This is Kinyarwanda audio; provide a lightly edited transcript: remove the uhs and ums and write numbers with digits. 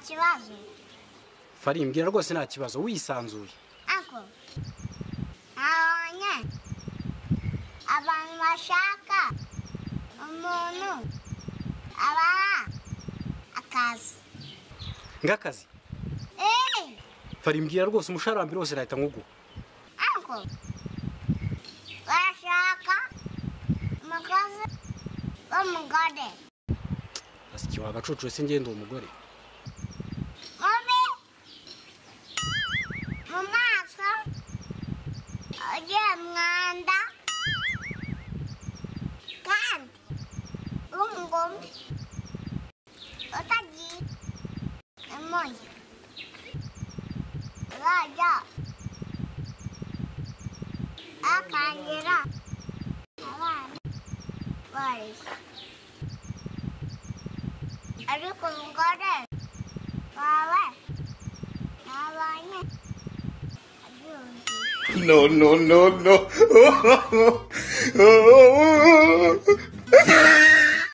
Kibazo. Fari, mbwira rwose nta kibazo, wisanzuye. Uncle, nabonye abantu bashaka umuntu abaha akazi. Ngakazi? Eh. Fari, mbwira rwose umushahara wa mbere wose nahita nkuguha. Uncle, barashaka umukozi w'umugore. Asiki wagacucu se ngende uwo mugore. Mubi mu maso ugira umwanda kandi w'umugome utagira impuhwe uzajya akangira abana barishye ariko umugore wawe nabonye abyumvise. No, no, no, no.